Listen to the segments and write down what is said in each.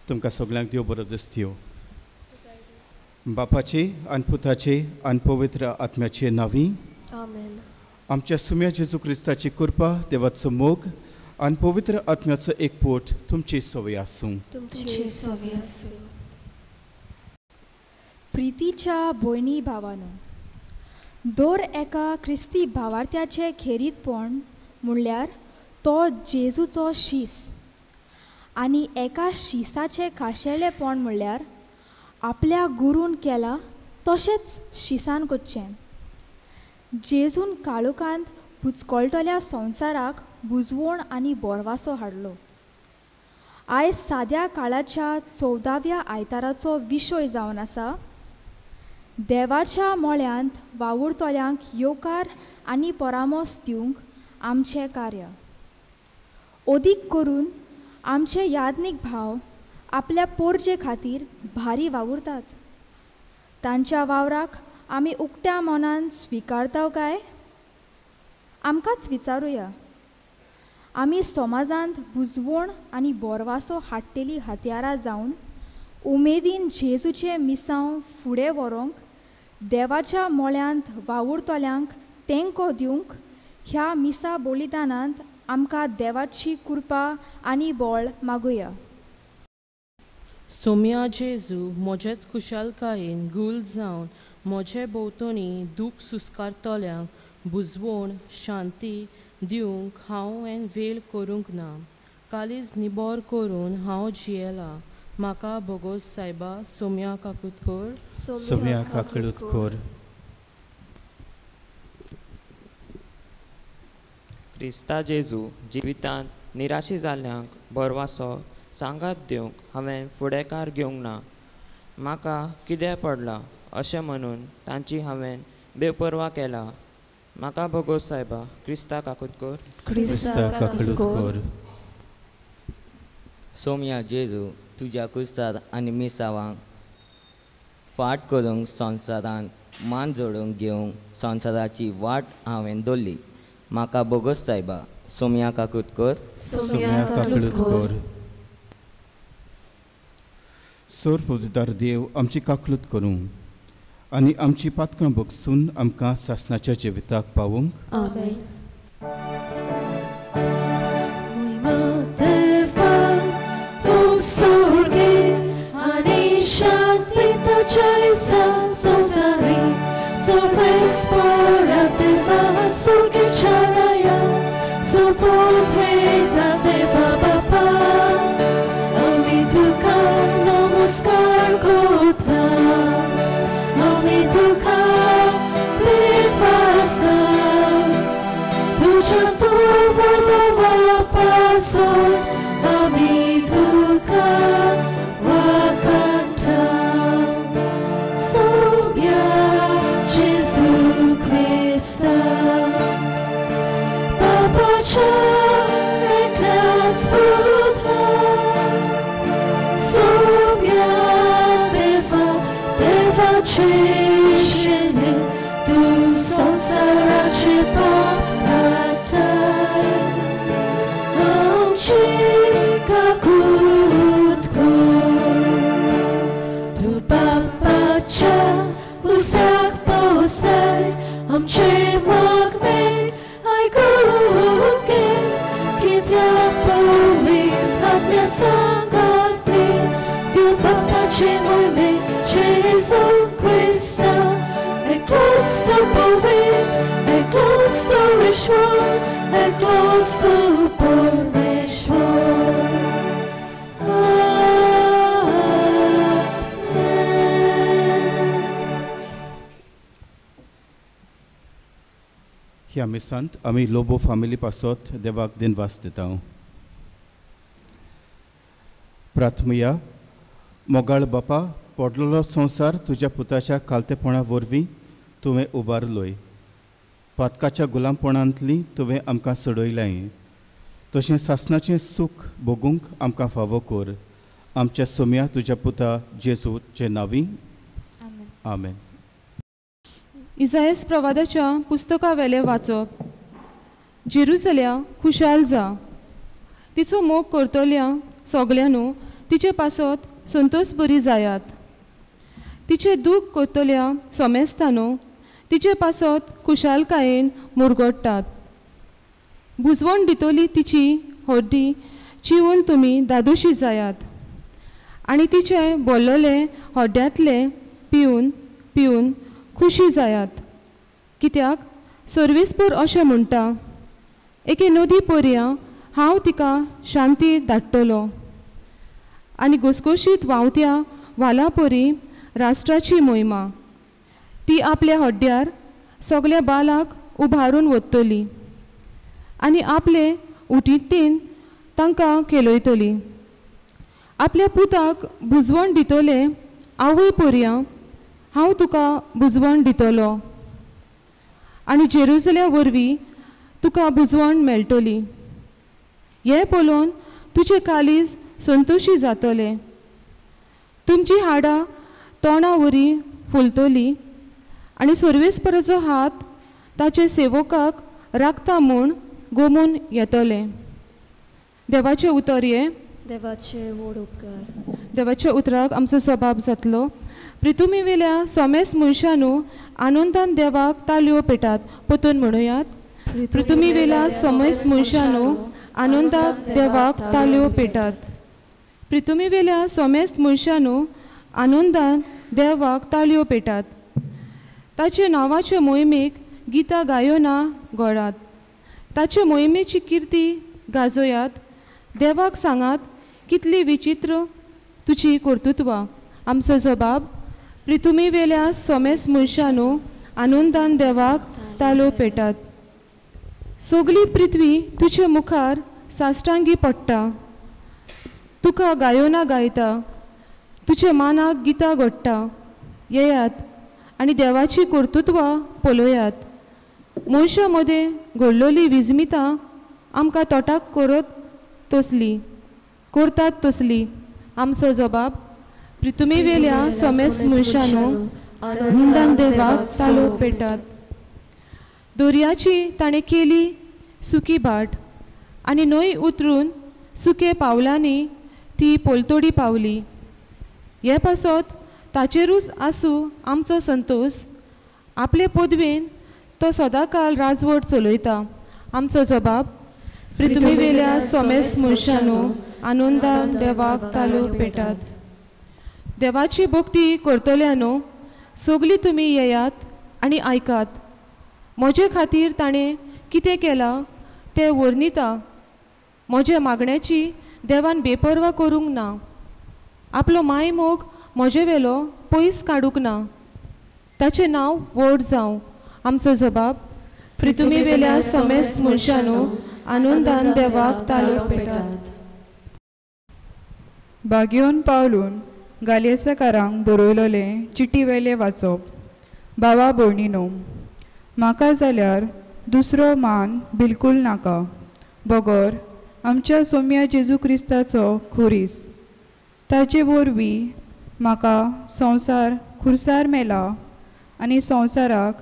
तुमकां सगल्यांक देव बरो दिसत्यो. बापाचे आनी पुताचे आनी पवित्र आत्म्याचे नांवी आमेन. आमच्या सुम्या जेजू क्रिस्ताची कृपा, देवाचो मोग आनी पवित्र आत्म्याचो एकपोट तुमची सवय आसूं. तुमची सवय आसूं. प्रितीच्या भयणी भावानो, दर एका क्रिस्ती भावार्थ्याचें खेरीतपण म्हणल्यार तो जेजूचो शीस आनी एका शिसाचें खाशेलेपण म्हणल्यार आपल्या गुरून केलां तशेंच शिसान करचें. जेजून काळोखांत बुचकळटल्या संवसाराक बुजवण आनी बोरवासो हाडलो. आयज साद्या काळाच्या 14व्या आयताराचो विशय जावन आसा देवाच्या मोळ्यांत वावुरतल्यांक येवकार आनी परामोस दिवंक आमचें कार्य. अदीक करून आमचे याज्ञीक भाव आपल्या पोरजे खातीर भारी वावुरतात. तांच्या वावराक आमी उक्त्या मनान स्विकारता काय? आमकांच विचारुया. आमी समाजांत बुजवण आनी बोरवासो हाडटेली हत्यारां जावन उमेदीन जेजूचें मिसांव फुडें व्हरूंक, देवाच्या मोळ्यांत वावुरतल्यांक तेंको दिवंक ह्या मिसा बलिदानांत आमकां देवाची कृपा आनी बळ मागुया. सोम्या जेजू, म्हजेच खुशालकायेन गुल जावन म्हजे भोंवतणी दूख सुस्कारतल्यांक बुजवण शांती दिवंक हांवें वेळ करूंक ना. कालीज निबोर करून हांव जियेलां. म्हाका भोगोस सायबा. सोम्या काकूत कर. सोम्या काकूत कर. क्रिस्ता जेजू, जिवितांत निराशी जाल्ल्यांक भरवासो सांगात दिवंक हांवें फुडेकार घेवंक ना. म्हाका कितें पडलां अशें म्हणून तांची हांवें बेपर्वा केला. म्हाका भोगोस सायबा. क्रिस्ता काकूत कर. क्रिस्ता काकूत कर. सोम्या जेजू, तुज्या कुस्तार आनी मिसावांक फाट करूंक संवसारांत मान जोडूंक घेवंक संवसाराची वाट हांवें दवरली. म्हाका भोगोस सायबा. सोम्या काकूत कर. सोम्या काकूत कर. सोर देव आमची काकलूत करूं आनी आमची पातकां बगसून आमकां सासणाच्या जिविताक पावोवंक. आमेन. नमस्कार करता आमी तुका देवास्ता तुज्या स्तोत्रापासून आमी तुका वाखाणटा. सोम्या जेजू क्रिस्ता बापाच्या एकल्याच पुता सोम्या देवा देवाचे शेणे तूं संवसाराचे पाप काडटाय. आमची काकूत कर. तूं बापाच्या उसाक पावसाय आमचे मागणें आयकूंक घे. कित्याक सांगाते Dio Papà moime Gesù Cristo e questo poet e questo Ishwar e questo Parmeshwar. ह्या मिसांत आमी लोबो फामिली पासत देवाक दिनवास दिता. प्राथमया मोगाळ बापा, पडलेलो संवसार तुज्या पुताच्या खालतेपणा वरवीं तुवें उबारलोय. पातकाच्या गुलामपणांतली तुवें आमकां सोडयलाय. तशें सासणाचें सूख भोगूंक आमकां फावो कर. आमच्या सोम्या तुज्या पुता जेजूचे नांवी आमेन. इजायस प्रवादाच्या पुस्तका वेलें वाचप. जेरुजल्या खुशाल जा, तिचो मोग करतल्या सगल्यांनू तिचे पासत संतोष बरी जायात. तिचे दूख करतल्या सोमेस्तानू तिचे पासत खुशालकायेन मुरगडटात. बुजवण दितली तिची हड्डी चिवून तुमी दादोशी जायात आनी तिचे बोल्लोले हड्ड्यांतले पिवन पिवन खुशी जायात. कित्याक सर्वेस्पर अशें म्हणटा, एके नदी पर्या हांव तिका शांती धाडटलो आनी घसघशीत व्हांवत्या वालां परी राष्ट्राची मोहिमा ती आपल्या हड्ड्यार सगल्या बालाक उबारून वतली आनी आपले उटींतीन तांकां खेळयतली. आपल्या पुताक बुजवण दितले आवय पर्या हांव तुका बुजवण दितलो आनी जेरुजल्या वरवीं तुका बुजवण मेळटली. हें पळोवन तुजें काळीज संतोशी जातलें, तुमची हाडां तोंडा वरी फुलतली आनी सर्वेस्पराचो हात ताचे सेवकाक राखता म्हूण गोमून येतलें. देवाचें उतर हें. देवाचे व्हड उपकार. देवाच्या उतराक आमचो सबाब जातलो. प्रितुमी वेल्या सोमेस मनशानू आनंदान देवाक तालयो पेटात. परतून म्हणुयात. पृथ्वी वेल्या सोमेस मनशानू आनंदाक देवाक तालयो पेटात. पृथ्वी वेल्या सोमेस मनशानू आनंदान देवाक तालयो पेटात. ताचे नांवाचे मोहिमेक गितां गायोना घोळात. ताचे मोहिमेची किर्ती गाजोयात. देवाक सांगात कितली विचित्र तुजी कर्तृत्वां. आमचो जबाब पृथ्वी वेल्या सोमेस मनशानू आनंदान देवाक तालो पेटात. सगली पृथ्वी तुजे मुखार साश्टांगी पडटा. तुका गायोना गायता, तुजे मानाक गितां घडटा. येयात आनी देवाची कर्तृत्वां पळयात. मनशां मदें घडलोली विजमितां आमकां तोटाक करत तसली करतात तसली. आमचो जबाब पृथ्वी वेल्या सोमेस मनशानू आनंदान देवाक तालो पेटात. दर्याची ताणें केली सुकी बाट आनी न्हंय उतरून सुके पावलांनी ती पलतोडी पावली. हे पासत ताचेरूच आसूं आमचो संतोष. आपले पदवेन तो सदांकाल राजवट चलयता. आमचो जबाब पृथ्वी वेल्या सोमेस मनशानू आनंदान देवाक तालो पेटात. देवाची भक्ती करतल्यानो सगली तुमी येयात आनी आयकात. म्हजे खातीर ताणें कितें केलां तें वर्णिता. म्हज्या मागण्याची देवान बेपर्वा करूंक ना. आपलो मायमोग म्हजे वेलो पयस काडूंक ना. ताचें नांव व्हड जावं. आमचो जबाब पृथ्वी वेल्या सोमेस मनशानू आनंदान देवाक तालो पेटात. बागयोन पावलून गालियेसकारांक बरयलोलें चिटी वेलें वाचप. बाबा भयणीनो, म्हाका जाल्यार दुसरो मान बिलकूल नाका बगर आमच्या सोम्या जेजू क्रिस्ताचो खुरीस. ताचे वरवीं म्हाका संवसार खुर्सार मेला आनी संवसाराक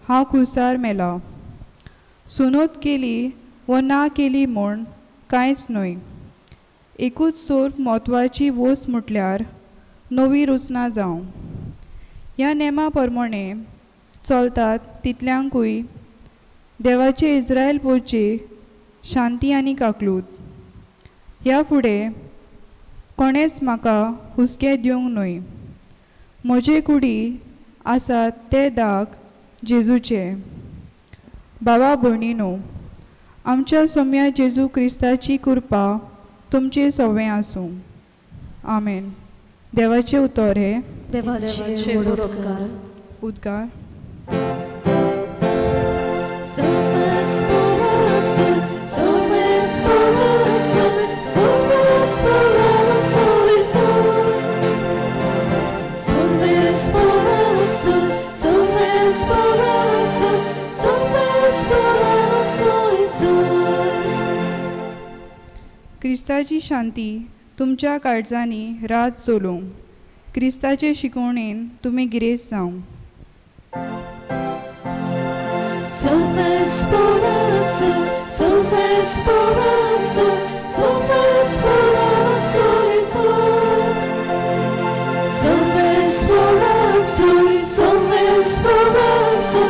हांव खुर्सार मेला. सुनोत केली वो ना केली म्हूण कांयच न्हय. एकूच सोर म्हत्वाची वस्त म्हटल्यार नवी रचना जावं. ह्या नेमा प्रमाणे चलतात तितल्यांकूय देवाचे इस्रायल पोवची शांती आनी काकलूत. ह्या फुडें कोणेंच म्हाका हुस्के दिवंक न्हय. म्हजे कुडी आसात ते दाग जेजूचे. बाबा भयणीनो, आमच्या सोम्या जेजू क्रिस्ताची कृपा तुमचे सवें आसूं. आमेन. देवाचें उतर हें. देवाचे व्हड उपकार. उद्गार. Salve speranza, salve speranza, salve speranza, salve speranza, salve speranza. क्रिस्ताची शांती तुमच्या काळजांनी रात चलूं. क्रिस्ताचे शिकवणेन तुमी गिरेस्त जावं. Salve speranza, salve speranza, salve speranza, salve speranza, salve speranza,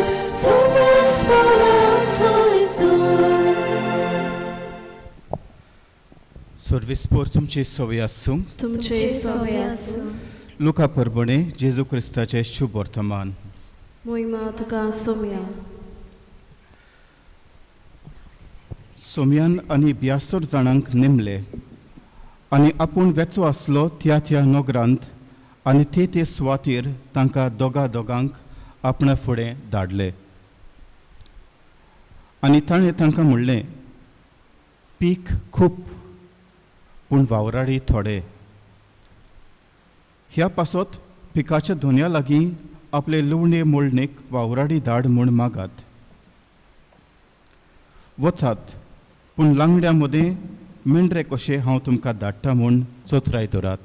salve speranza. सर्वेस्पोर तुमचे सवय आसूं. तुमचे सवय आसूं. लुका परबणे जेजू क्रिस्ताचें शुभ वर्तमान. मोहिमा तुका सोम्या. सोम्यान आनी ब्यासर जाणांक नेमले आनी आपूण वेचो आसलो त्या त्या नगरांत आनी ते ते सुवातेर तांकां दोगा दोगांक आपणा फुडें धाडले. आनी ताणें तांकां म्हणलें, पीक खूब पूण वावराडी थोडे. ह्या पासत पिकाच्या धोन्या लागीं आपले लुवणे मोडणेक वावराडी धाड म्हूण मागात. वचात पूण लांगड्या मदें मेंढरे कशें हांव तुमकां धाडटा म्हूण चोतराय दवरात.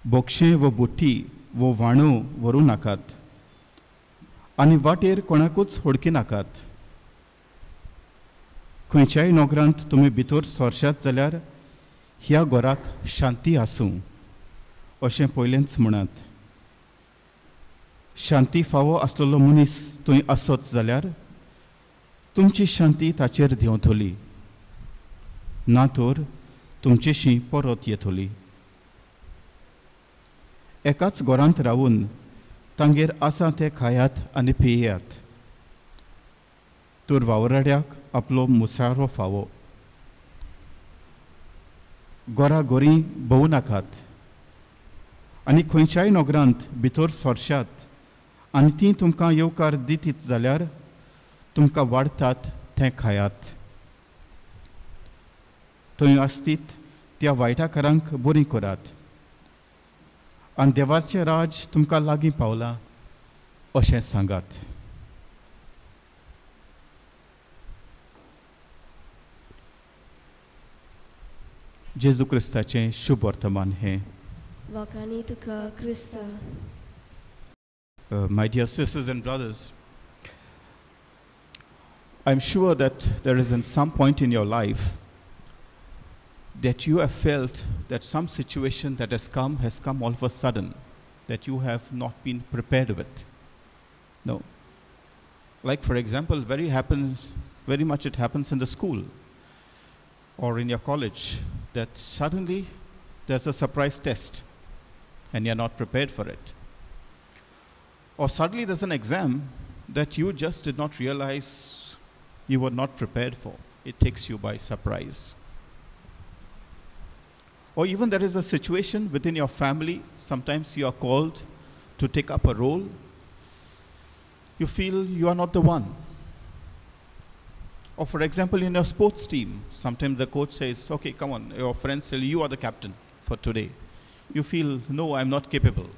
बोक्षें वो बुटी वो व्हाणो व्हरूं नाकात आनी वाटेर कोणाकूच होडकी नाकात. खंयच्याय नगरांत तुमी भितर सरशात जाल्यार ह्या घराक शांती आसूं अशें पयलेंच म्हणात. शांती फावो आसलेलो मनीस थंय आसत जाल्यार तुमची शांती ताचेर देंवतली, ना तर तुमचेशी परत येतली. एकाच घरांत रावून तांगेर आसा तें खायात आनी पियेयात, तर वावराड्याक आपलो मुसारो फावो. घरा घरी भोवूं नाकात आनी खंयच्याय नगरांत भितर सरशात आनी तीं तुमकां येवकार दितीत जाल्यार तुमकां वाडटात तें खायात. थंय आसतीत त्या वायटाकारांक बरीं करात आनी देवाचें राज तुमकां लागीं पावलां अशें सांगात. जेजू क्रिस्ताचें शुभ वर्तमान हें. वाखाणी तुका क्रिस्ता. My dear sisters and brothers, I'm sure that there is in some point in your life that you have felt that some situation that has come all of a sudden, that you have not been prepared with. No. Like for example, very much it happens in the school or in your college, that suddenly there's a surprise test and you're not prepared for it. Or suddenly there's an exam that you just did not realize you were not prepared for. It takes you by surprise. Or even there is a situation within your family, sometimes you are called to take up a role. You feel you are not the one. Or for example, in your sports team, sometimes the coach says, okay, come on, your friends tell you, you are the captain for today. You feel, no, I'm not capable.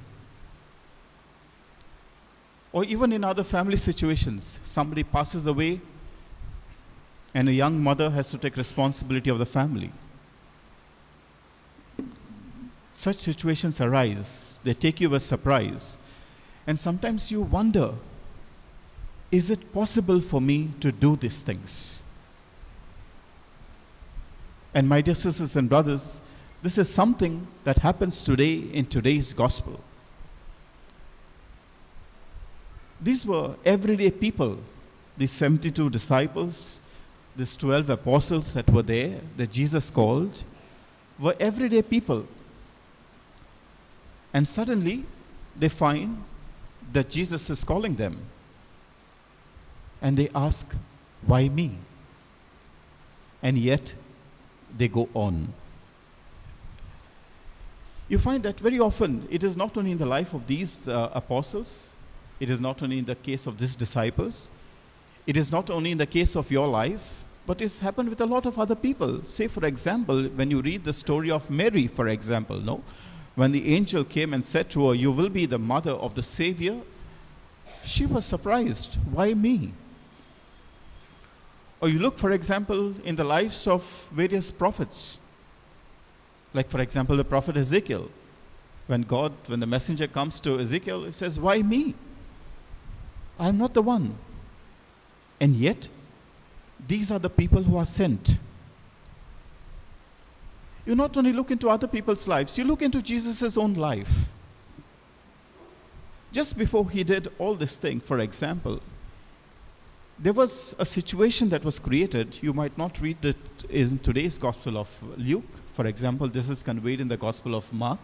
Or even in other family situations, somebody passes away and a young mother has to take responsibility of the family. Such situations arise, they take you by surprise, and sometimes you wonder, is it possible for me to do these things? And my dear sisters and brothers, this is something that happens today in today's gospel. These were everyday people, these 72 disciples, these 12 apostles that were there, that Jesus called. were everyday people. And suddenly, they find that Jesus is calling them. And they ask, why me? And yet, they go on. You find that very often, it is not only in the life of these apostles, it is not only in the case of these disciples, it is not only in the case of your life, but it's happened with a lot of other people. Say, for example, when you read the story of Mary, for example, no? When the angel came and said to her, you will be the mother of the Savior, she was surprised. Why me? Or you look, for example, in the lives of various prophets. Like, for example, the prophet Ezekiel. When the messenger comes to Ezekiel, he says, why me? I'm not the one. And yet, these are the people who are sent. You not only look into other people's lives, you look into Jesus' own life. Just before he did all this thing, for example, there was a situation that was created. You might not read it in today's Gospel of Luke. For example, this is conveyed in the Gospel of Mark,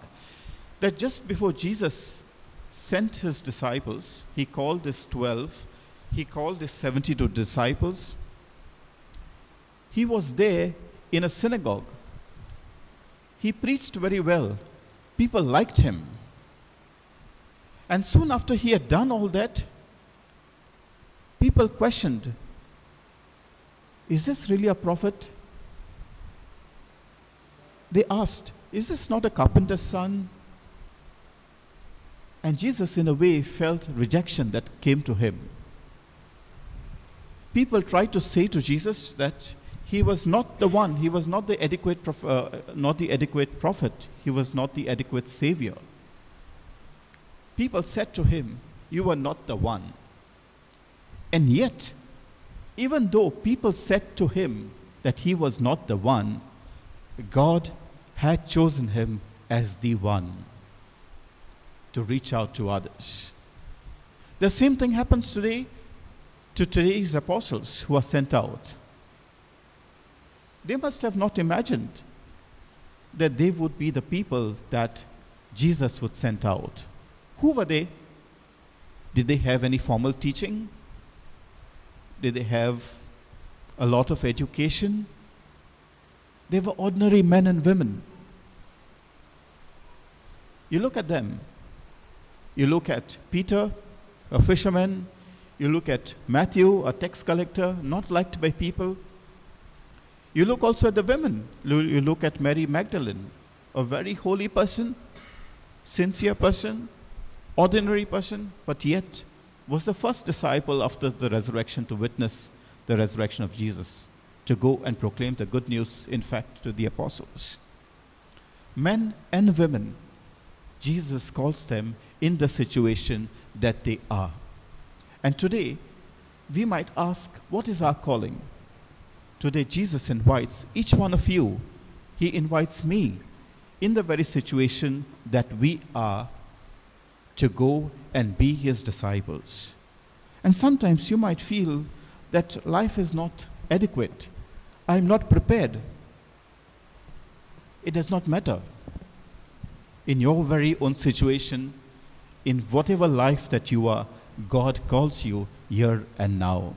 that just before Jesus sent his disciples, he called his 12, he called his 72 disciples. He was there in a synagogue. He preached very well. People liked him. And soon after he had done all that, people questioned, is this really a prophet? They asked, is this not a carpenter's son? And Jesus, in a way, felt rejection that came to him. People tried to say to Jesus that he was not the one, he was not the adequate, prophet, he was not the adequate savior. People said to him, you are not the one. And yet, even though people said to him that he was not the one, God had chosen him as the one to reach out to others. The same thing happens today to today's apostles who are sent out. They must have not imagined that they would be the people that Jesus would send out. Who were they? Did they have any formal teaching? Did they have a lot of education? They were ordinary men and women. You look at them. You look at Peter, a fisherman. You look at Matthew, a tax collector, not liked by people. You look also at the women. You look at Mary Magdalene, a very holy person, sincere person, ordinary person, but yet was the first disciple after the resurrection to witness the resurrection of Jesus, to go and proclaim the good news, in fact, to the apostles. Men and women, Jesus calls them in the situation that they are. And today, we might ask, what is our calling? Today, Jesus invites each one of you. He invites me in the very situation that we are to go and be his disciples. And sometimes you might feel that life is not adequate. I am not prepared. It does not matter. In your very own situation, in whatever life that you are, God calls you here and now.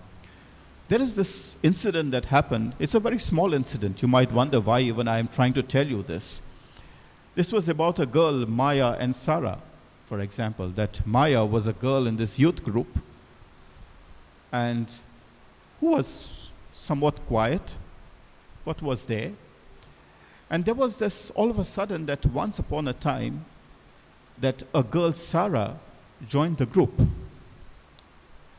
There is this incident that happened. It's a very small incident. You might wonder why even I am trying to tell you this. This was about a girl, Maya and Sarah, for example, that Maya was a girl in this youth group and who was somewhat quiet, but was there. And there was this, all of a sudden, that once upon a time, that a girl, Sarah, joined the group.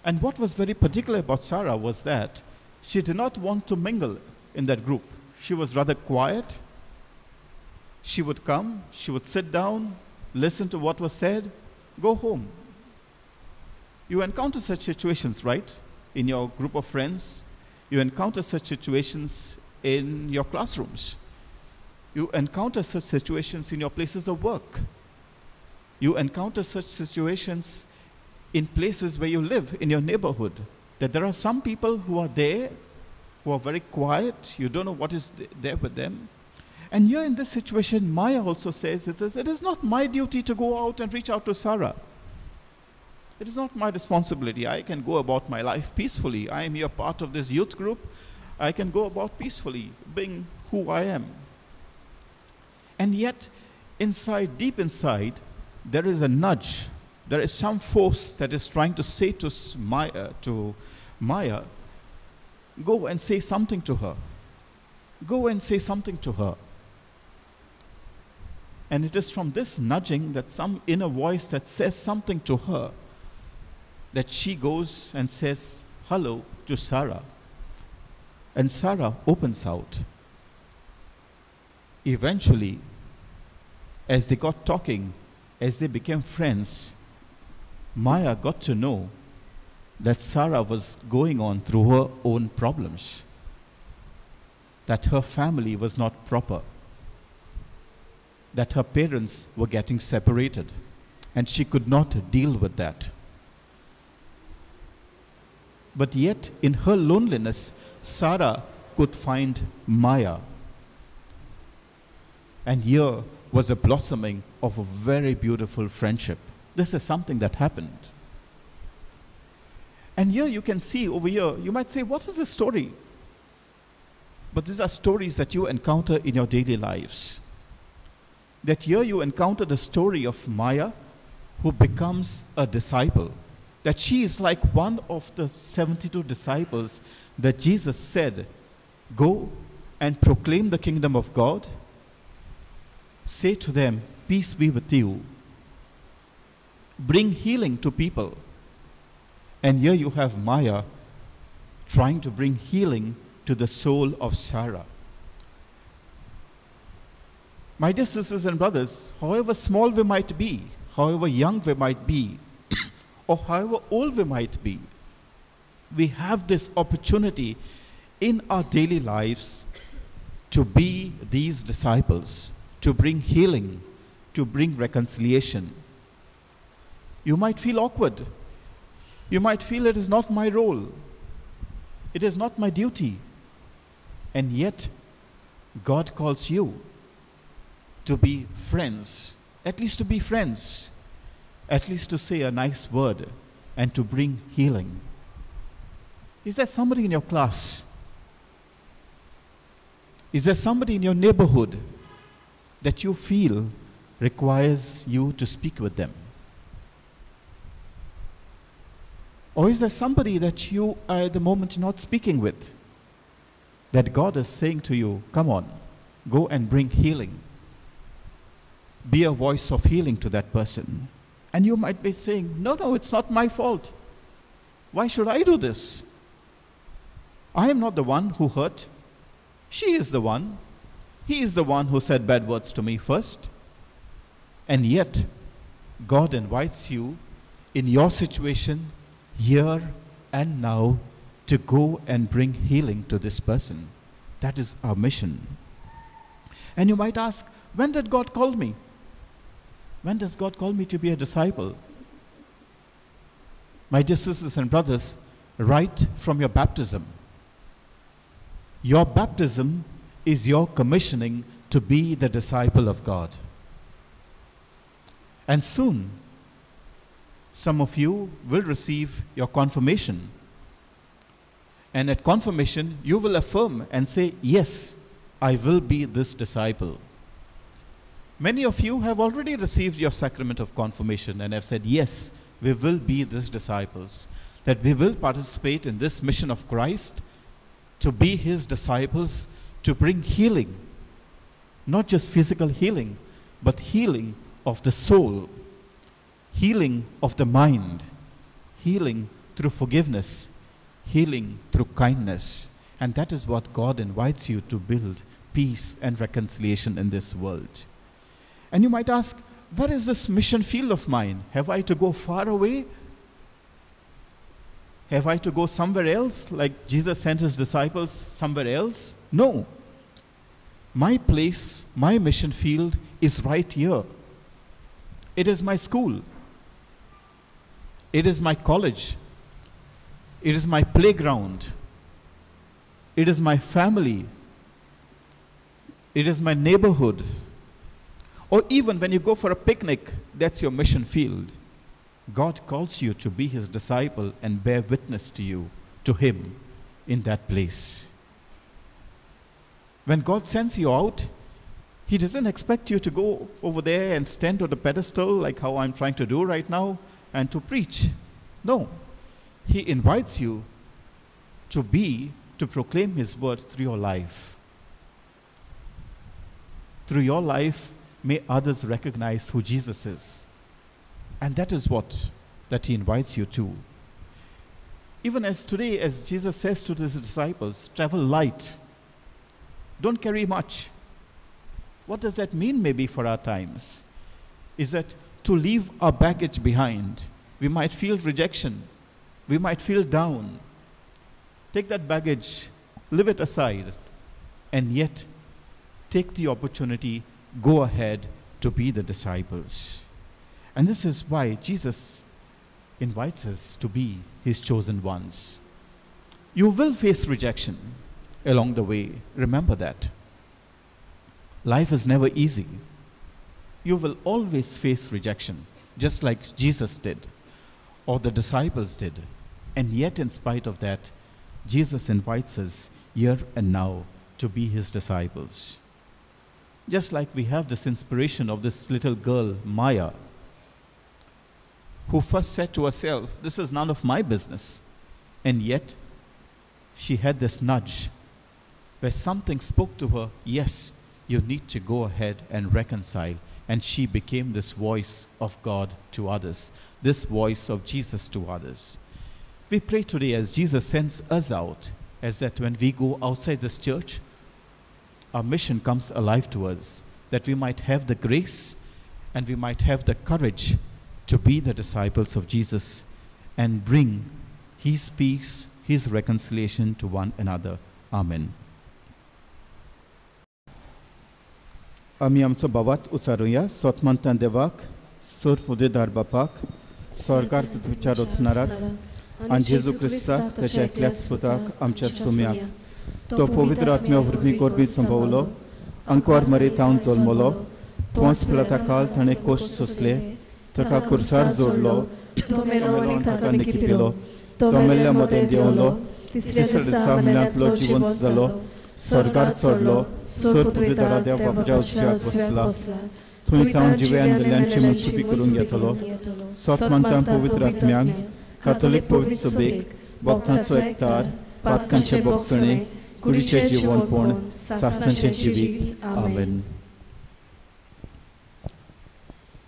And what was very particular about Sarah was that she did not want to mingle in that group. She was rather quiet. She would come, she would sit down, listen to what was said, go home. You encounter such situations, right? In your group of friends. You encounter such situations in your classrooms. You encounter such situations in your places of work. You encounter such situations in places where you live, in your neighborhood, that there are some people who are there, who are very quiet. You don't know what is there with them. And here in this situation, Maya also says, it is not my duty to go out and reach out to Sarah. It is not my responsibility. I can go about my life peacefully. I am here part of this youth group. I can go about peacefully, being who I am. And yet, inside, deep inside, there is a nudge. There is some force that is trying to say to Maya, go and say something to her. Go and say something to her. And it is from this nudging, that some inner voice that says something to her, that she goes and says hello to Sarah. And Sarah opens out. Eventually, as they got talking, as they became friends, Maya got to know that Sarah was going on through her own problems, that her family was not proper, that her parents were getting separated, and she could not deal with that. But yet, in her loneliness, Sarah could find Maya. And here was a blossoming of a very beautiful friendship. This is something that happened. And here you can see over here, you might say, what is this story? But these are stories that you encounter in your daily lives. That here you encounter the story of Maya, who becomes a disciple. That she is like one of the 72 disciples that Jesus said, go and proclaim the kingdom of God. Say to them, peace be with you. Bring healing to people. And here you have Maya trying to bring healing to the soul of Sarah. My dear sisters and brothers, however small we might be, however young we might be, or however old we might be, we have this opportunity in our daily lives to be these disciples, to bring healing, to bring reconciliation. You might feel awkward. You might feel it is not my role. It is not my duty. And yet, God calls you to be friends, at least to be friends, at least to say a nice word and to bring healing. Is there somebody in your class? Is there somebody in your neighborhood that you feel requires you to speak with them? Or is there somebody that you are at the moment not speaking with, that God is saying to you, come on, go and bring healing. Be a voice of healing to that person. And you might be saying, no, no, it's not my fault. Why should I do this? I am not the one who hurt. She is the one. He is the one who said bad words to me first. And yet, God invites you in your situation, here and now, to go and bring healing to this person. That is our mission. And you might ask, when did God call me? When does God call me to be a disciple? My dear sisters and brothers, right from your baptism. Your baptism is your commissioning to be the disciple of God. And soon, some of you will receive your confirmation. And at confirmation, you will affirm and say, yes, I will be this disciple. Many of you have already received your sacrament of confirmation and have said, yes, we will be these disciples, that we will participate in this mission of Christ to be his disciples, to bring healing, not just physical healing, but healing of the soul, healing of the mind, healing through forgiveness, healing through kindness. And that is what God invites you to build, peace and reconciliation in this world. And you might ask, where is this mission field of mine? Have I to go far away? Have I to go somewhere else, like Jesus sent his disciples somewhere else? No. My place, my mission field is right here. It is my school. It is my college. It is my playground. It is my family. It is my neighborhood. Or even when you go for a picnic, that's your mission field. God calls you to be His disciple and bear witness to you, to Him, in that place. When God sends you out, He doesn't expect you to go over there and stand on the pedestal like how I'm trying to do right now and to preach. No. He invites you to proclaim His word through your life. Through your life, may others recognize who Jesus is. And that is what that He invites you to. Even as today, as Jesus says to His disciples, travel light. Don't carry much. What does that mean maybe for our times? Is that to leave our baggage behind. We might feel rejection. We might feel down. Take that baggage, leave it aside, and yet take the opportunity, go ahead to be the disciples. And this is why Jesus invites us to be His chosen ones. You will face rejection along the way. Remember that. Life is never easy. You will always face rejection, just like Jesus did or the disciples did. And yet, in spite of that, Jesus invites us here and now to be His disciples. Just like we have this inspiration of this little girl, Maya, who first said to herself, this is none of my business. And yet, she had this nudge where something spoke to her, yes, you need to go ahead and reconcile. And she became this voice of God to others, this voice of Jesus to others. We pray today as Jesus sends us out, as that when we go outside this church, our mission comes alive to us, that we might have the grace and we might have the courage to be the disciples of Jesus and bring His peace, His reconciliation to one another. Amen. आमी आमचो भावात उचारुया. सोतमंतान देवाक, सोर पुदेदार बापाक, सरकार पृथ्वीच्या रचणाराक आनी जेजू क्रिस्ताक ताच्या एकल्याच पुताक आमच्या सुम्याक, तो पवित्र आत्म्या वरवीं कोरबी संभवलो, अंकवार मरेतावन जल्मलो, पोंस पिलाता काल ताणें कोश सोंसले, ताका कुर्सार जोडलो, तो मेलो आनी ताका निकिपिलो, तो मेल्ल्या मदें देंवलो, तिसऱ्या दिसा मेल्यांतलो जिवंत जालो, सरकार चडलो, सोर पुदेदारा देव बापाच्या उजव्याक बसला, थंय तावन जिव्यान मेल्ल्यांची मनसुबी करूंक येतलो. सोतमंतान पवित्र आत्म्यांक, काथोलीक पवित्र सभेक, भक्तांचो एकतार, पातकांचे बोगसणे, कुडीचें जिवनपण, सासणाचें जिवीत. आमेन.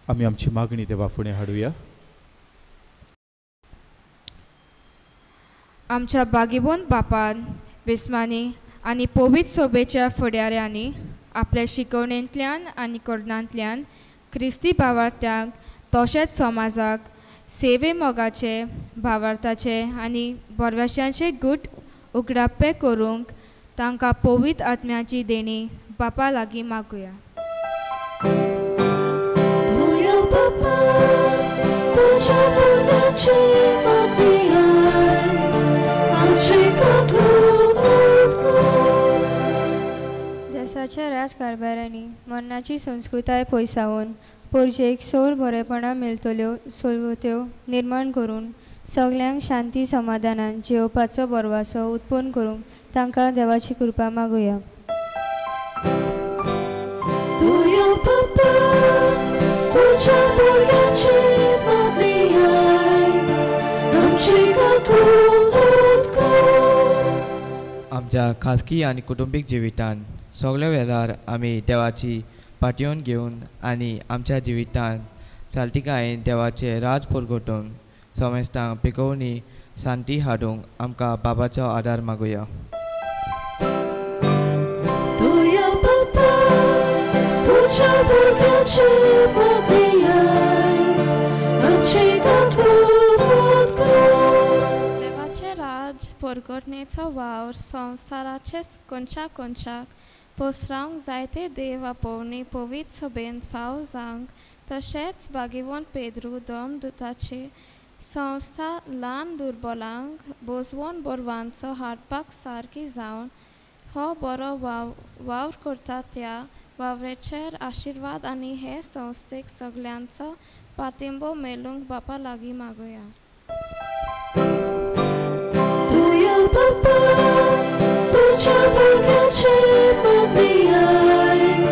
आमी आमची मागणी देवा फुडें हाडुया. आमच्या बागेबोन बापान, बेस्मानी आनी पवित्र सभेच्या फुडाऱ्यांनी आपल्या शिकवणेंतल्यान आनी करणांतल्यान क्रिस्ती भावार्थ्यांक तशेंच समाजाक सेवे मोगाचे, भावार्थाचे आनी बरवाशांचे गूट उगडापे करूंक तांकां पवित्र आत्म्याची देणी बापा लागीं मागुया. देसाच्या राजकारभारांनी मरणाची संस्कृताय पयसावन पोरजेक सोर बरेपणां मेळटल्यो सवलत्यो निर्माण करून सगल्यांक शांती समाधानान जियोवपाचो बरवासो उत्पन्न करूंक तांकां देवाची कृपा मागुया. आमच्या खासगी आनी कुटुंबीक जिवितांत सगल्या वेळार आमी देवाची पाठयोन घेवन आनी आमच्या जिवितांत चालतिकायेन देवाचें राज पुरगोटून समेस्तांक पिकोवणी शांती हाडूंक आमकां बाबाचो आदार मागुया. देवाचें राज परगटणेचो वावर संवसाराचे कोनशा कोनशाक पसरावंक जायते देव आपोवणी पवित्र सभेंत फाव जावंक तशेंच बागेवन पेद्रू दमदुताची संस्था ल्हान दुर्बलांक बोजवोन बोरवांचो हाडपाक सारकी जावन हो बरो वाव वावर करता त्या वावरेचेर आशिर्वाद आनी हे संस्थेक सगल्यांचो पाठिंबो मेळूंक बापा लागीं मागोया. तुया बापा तुज्या भुरग्याचेर मागणी आयक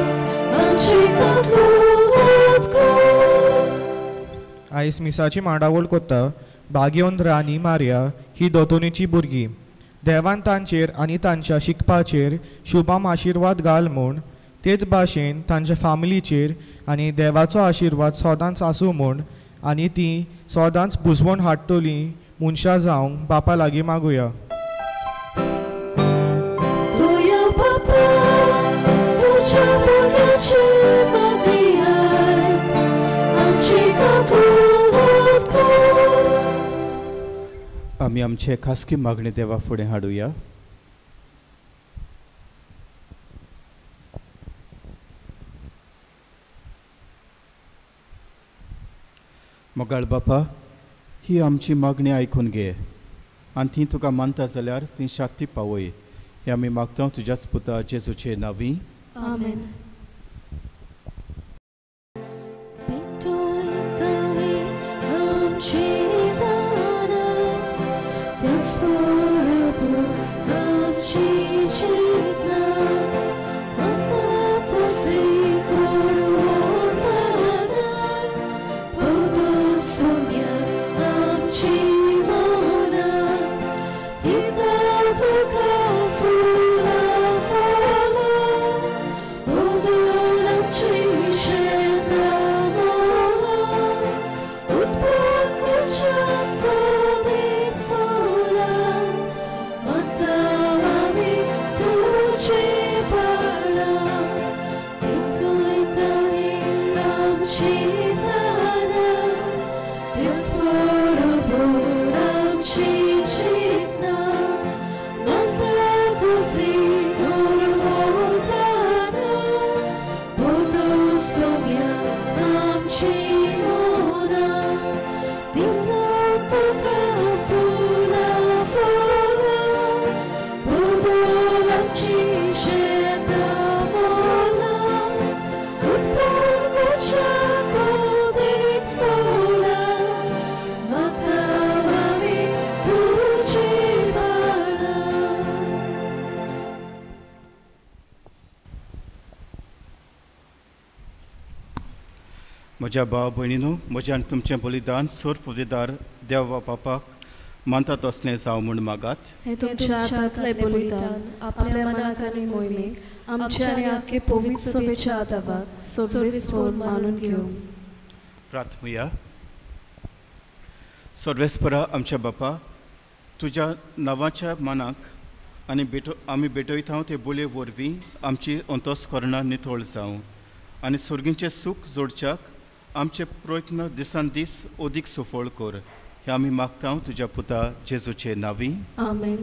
आमची काकूट कर. आयज मिसाची मांडावळ कोत्ता भाग्योन रानी मारिया ही दोतोनीची भुरगीं. देवान तांचेर आनी तांच्या शिकपाचेर शुभाम आशिर्वाद घाल म्हूण, तेच भाशेन तांच्या फामिलीचेर आनी देवाचो आशिर्वाद सदांच आसूं म्हूण आनी ती सदांच बुजवण हाडटली मनशां जावंक बापा लागीं मागुया. तुया बापा तुज्या भुरग्याचेर मागणी आयक आमची काकूट कर. आमी आमचे खासगी मागणी देवा फुडें हाडुया. मोगाळ बापा, ही आमची मागणी आयकून घे आनी ती तुका मानता जाल्यार ती शांती पावय. हे आमी मागता तुज्याच पुता जेजूचे नांवी. आमेन. म्हज्या भाव भयणीनो, म्हज्या आनी तुमचें बलिदान सोर पुजेदार देव बापाक मानता तसलें जावं म्हूण मागात. हें तुमच्या हातांतलें बलिदान आपल्या मनाक आनी मोहिमेक आमच्या आनी आख्खे पवित्र सभेच्या आदावाक सर्वेस्पर मानून घेवं. प्रार्थमुया. सर्वेस्परा आमच्या बापा, तुज्या नांवाच्या मनाक आनी आमी भेटयता ते बोलये वरवीं आमची अंतस्करणां नितळ जावं आनी सर्गींचें सूख जोडच्याक आमचे प्रयत्न दिसान दीस अदीक सफळ कर. हे आमी मागता तुज्या पुता जेजूचे नांवी. आमेन.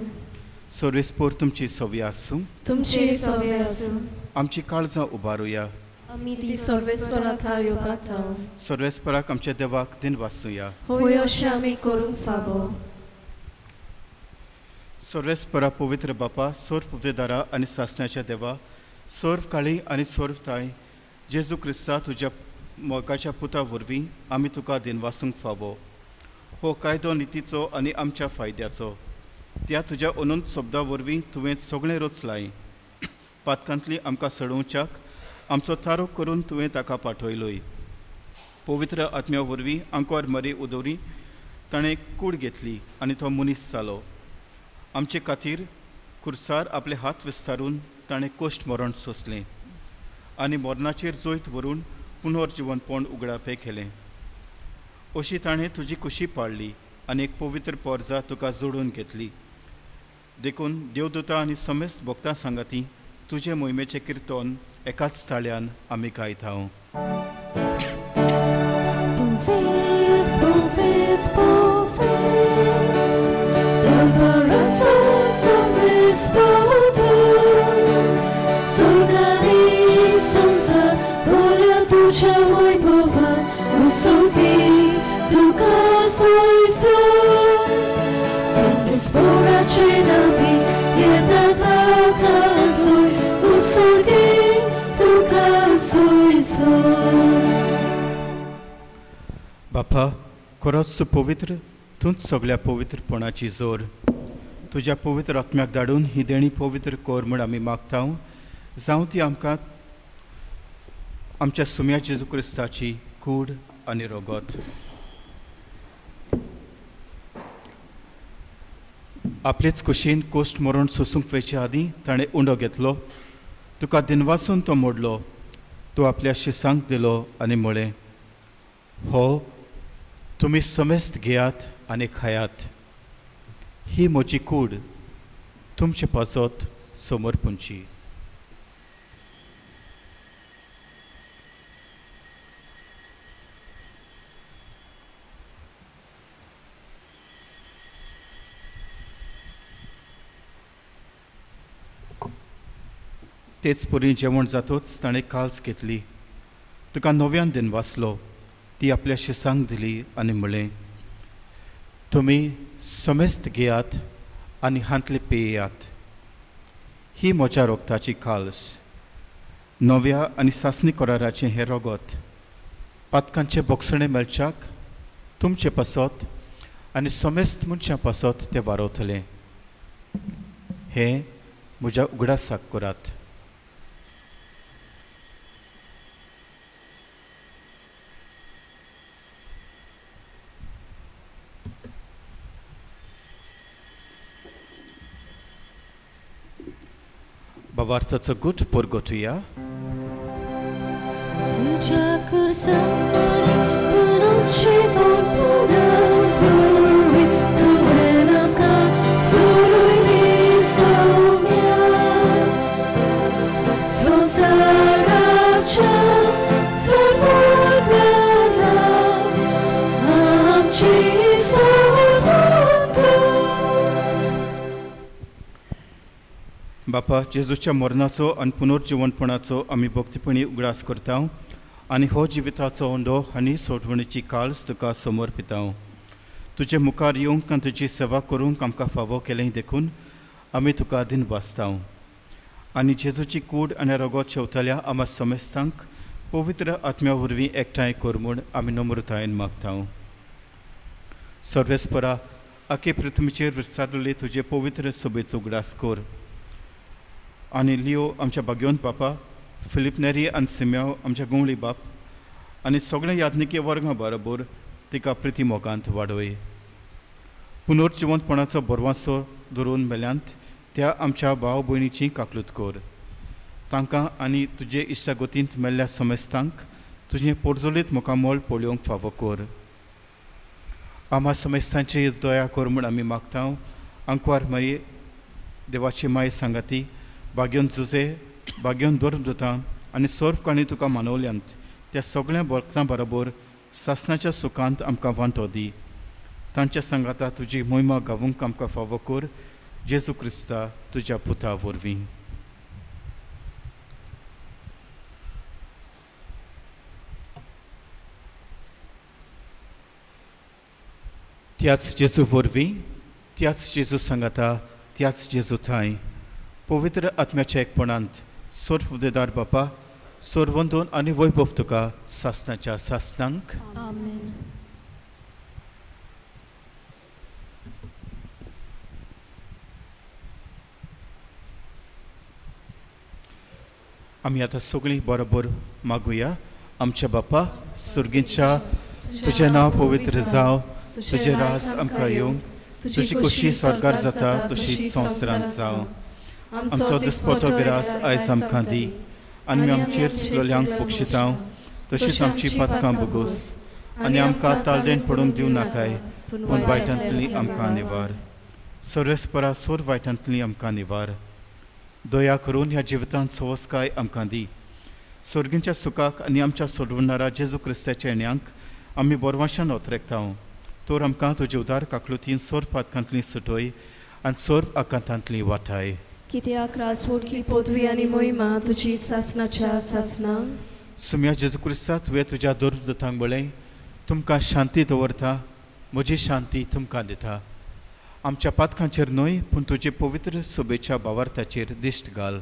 सर्वेस्पर तुमची सवी आसूं. तुमची सवी आसूं. आमची काळजां उबारुया. आमी ती सर्वेस्परा थाय उबारता. सर्वेस्पराक आमच्या देवाक दिन वाचुया. होय अशें आमी करूंक फावो. सर्वेस्परा पवित्र बापा, सर्व पुजेदारा आनी सासण्याच्या देवा, सर्व काळी आनी सर्व ताय जेजू क्रिस्ता तुज्या मोगाच्या पुता वरवीं आमी तुका दिनवासूंक फावो. हो कायदो नितीचो आनी आमच्या फायद्याचो. त्या तुज्या अनंत शब्दा वरवीं तुवें सगळें रचलाय. पातकांतली आमकां सडोवच्याक आमचो थारो करून तुवें ताका पाठयलोय. पवित्र आत्म्या वरवीं आंकवार मरी उदोरी ताणें कूड घेतली आनी तो मनीस जालो. आमचे खातीर खुर्सार आपले हात विस्तारून ताणें कोश्ट मरण सोंसलें आनी मरणाचेर जैत व्हरून पुनर्जिवनपण उगडापें केलें. अशी ताणें तुजी कुशी पाळ्ळी आनी एक पवित्र पोरजा तुका जोडून घेतली. देखून देवदूता आनी समेस्त भक्तां सांगाती तुजे मोहिमेचें किर्तन एकाच ताळ्यान आमी गायता. Salves por a बापा, खरोच तूं पवित्र, तूंच सगळ्या पवित्रपणाची जोर. तुज्या पवित्र आत्म्याक धाडून ही देणी पवित्र कर म्हूण आमी मागता. जावं ती आमकां आमच्या सुम्या जेजू क्रिस्ताची कूड आनी रगत. आपलेच कुशीन कोश्ट मरण सोसूंक वयचे आदीं ताणें उंडो घेतलो, तुका दिनवासून तो मोडलो, तो आपल्या शिसांक दिलो आनी म्हळें, हो तुमी समेस्त घेयात आनी खायात, ही म्हजी कूड तुमचे पासत समर्पूंची. तेच परी जेवण जातोच ताणें काल्स घेतली, तुका नव्यान दिनवासलो, ती आपल्या शिसांक दिली आनी म्हळें, तुमी समेस्त घेयात आनी हांतले पेयात, ही म्हज्या रोगताची काल्स, नव्या आनी सासणी कराराचें हें रगत, पातकांचें बोगसणें मेळच्याक तुमचे पासत आनी समेस्त मनशां पासत तें वारवतलें. हें म्हज्या उगडासाक करात. भावार्थाचो गुट परगटुया. तुझ्या खुर्सांनी पुनर्जीवन पुनर्वरवीं तुवें आमकां सोडयली सौम्या, संवसाराच्या सर्वोदरा आमची सोडवण कर. बापा, जेजूच्या मरणाचो आनी पुनर्जिवनपणाचो आमी भक्तीपणी उगडास करता आनी हो जिविताचो अंडो आनी सोडवणीची काळस तुका समर्पिता. तुजे मुखार येवंक आनी तुजी सेवा करूंक आमकां फावो केलें देखून आमी तुका दिनवासता. आनी जेजूची कूड आनी रगत शेवतल्या आमा समेस्तांक पवित्र आत्म्या वरवीं एकठांय कर म्हूण आमी नम्रतायेन मागता. सर्वेस्परा, आखे पृथ्वीचेर विस्तारलेले तुजे पवित्र सभेचो उगडास कर आनी लियो आमच्या भाग्योन बापा, फिलीप नेरी आनी सिम्याव आमच्या गोंवळी बाप आनी सगळ्या याज्ञिकी वर्गां बरोबर तिका प्रिती मोगांत वाडोय. पुनर्जिवंतपणाचो बरवासो धरून मेल्यांत त्या आमच्या भाव भयणीची काकलूत कर. तांकां आनी तुजे इश्टागतींत मेल्ल्या समेस्तांक तुजें पोरजोलीत मुखामळ पळोवंक फावो कर. आमा समेस्तांची दया कर म्हूण आमी मागता. आंकवार मारी देवाची माय सांगाती, भाग्योन जुजे, भाग्योन धर्मदूतां आनी सर्व काणी तुका मानवल्यांत त्या सगळ्या भक्तां बरोबर सासणाच्या सुखांत आमकां वांटो दी. तांच्या सांगाता तुजी मोहिमा गावूंक आमकां फावो कर, जेजू क्रिस्ता तुज्या पुता वरवीं. त्याच जेजू वरवीं, त्याच जेजू सांगाता, त्याच जेजू थांय पवित्र आत्म्याच्या एकपणांत सर्व उदेदार बापा, सर्वंदोन आनी वैभव तुका सासणाच्या सासणांक. आमेन. आमी आतां सगळीं बरोबर मागुया. आमच्या बापा सुर्गींच्या, तुजें नांव पवित्र जावं, तुजें राज आमकां येवंक, तुजी खोशी स्वर्गार जाता तशी संवसारांत जावं. आमचो दिसपटो ग्रास आयज आमकां दी आनी आमचेर चुकलेल्यांक बक्षितांव तशीच आमची पातकां बोगोस आनी आमकां तालदेण पडूंक दिवं नाकाय, पूण वायटांतली आमकां निवार. सर्वेस्परा सोर वायटांतली आमकां निवार. दया करून ह्या जिवितांत सवसकाय आमकां दी. सर्गींच्या सुखाक आनी आमच्या सोडवणारा जेजू क्रिस्ताच्या येण्यांक आमी बोरवाशान ओतरेकता. तर आमकां तुजे उदार काकलुतीन सोर पातकांतली सुटोय आनी सोर आकांतांतली वाटाय. कित्याक राजवटकी पदवी आनी मोहिमा तुजी सासणाच्या सासणा. सुम्या जेजू क्रिस्ता, तुवें तुज्या धर्मदूतांक म्हळें, तुमकां शांती दवरता, म्हजी शांती तुमकां दिता. आमच्या पातकांचेर न्हय पूण तुजे पवित्र सभेच्या भावार्थाचेर दिश्ट घाल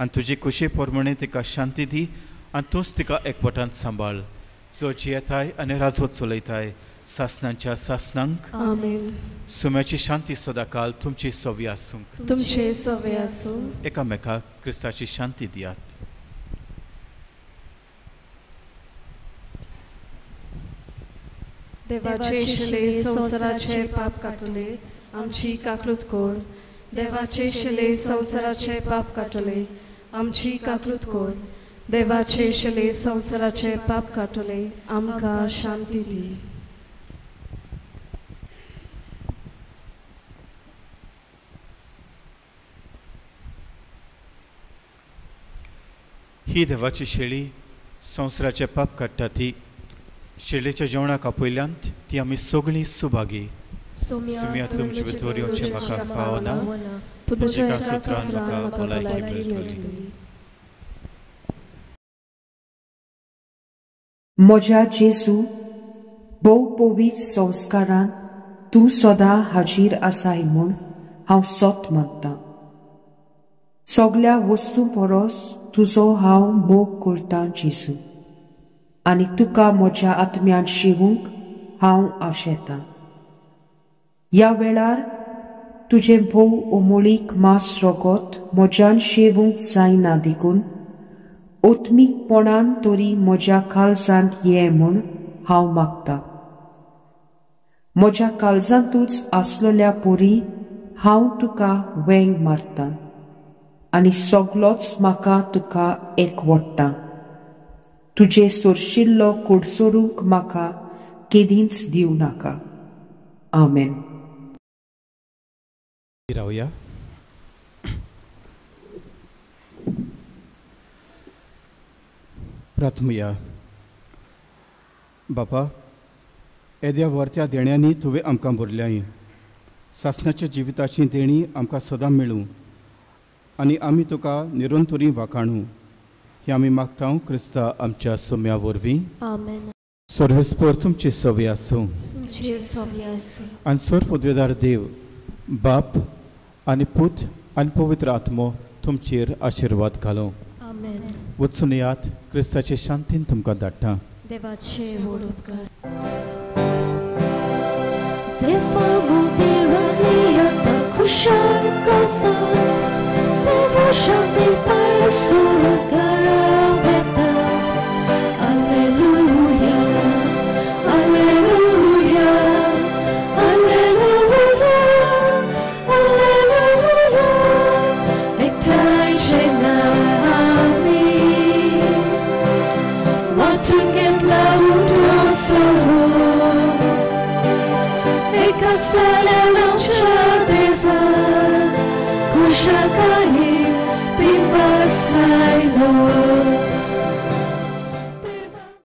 आनी तुजी खोशे प्रमाणे तिका शांती दी आनी तूंच तिका एकवटान सांबाळ जो जियेताय आनी राजवत चलयताय सासणांच्या सासणांक आमेन. सुम्याची शांती सदाकाल तुमची सवी आसूं. तुमचे सवे आसूं. एकामेकाक क्रिस्ताची शांती दियात. देवाचे शिले संवसाराचे पाप काटले आमची काकलूत कोर. देवाचे शिले संवसाराचे पाप काटले आमची काकलूत कोर. देवाचे शिले संवसाराचे पाप काटले आमकां शांती दी. ही देवाची शेळी संवसाराचे पाप काडटा ती शेळीच्या जेवणाक आपयल्यान ती आमी सगळीं सुभागी. सुम्या तुमचे भितर येवचें म्हाका फावना, तुमच्या सुत्रान म्हाका भलायकी मेळटली. म्हज्या जेजू, भोव पवित्र संस्कारान तूं सदां हाजीर आसाय म्हूण हांव सत मानतां. सगल्या वस्तू परस तुजो हांव मोग करतां जेजू, आनी तुका म्हज्या आत्म्यान शिवूंक हांव आशेतां. ह्या वेळार तुजें भोव अमोळीक मांस रगत म्हज्यान शेवूंक जायना देखून आत्मीकपणान तरी म्हज्या काळजांत ये म्हूण हांव मागतां. म्हज्या काळजांतूच आसलेल्या परी हांव तुका वेंग मारतां आनी सगलोच म्हाका तुका एकवट्टा. तुजे सोरशिल्लो कोडसोरूंक म्हाका केदींच दिवं नाका. आमेन. रावया. प्रार्थमुया. बापा, येद्या वर्त्या देण्यांनी तुवें आमकां भरल्याय. सासणाच्या जिविताची देणी आमकां सदां मेळूं आनी आमी तुका निरंतरी वाखाणू. हे आमी मागता क्रिस्ता आमच्या सुम्या वरवीं. आमेन. सर्वेस्पर तुमची सवी आसूं. आनी सर पदवेदार देव बाप आनी पूत आनी पवित्र आत्मो तुमचेर आशिर्वाद घालूं. वचून यात क्रिस्ताचे शांतीन तुमकां धाडटा. देवाचे व्हड उपकार. Alleluia, Alleluia, Alleluia, Alleluia, ektai cenami, watunget laundo soro, ekasale lancia.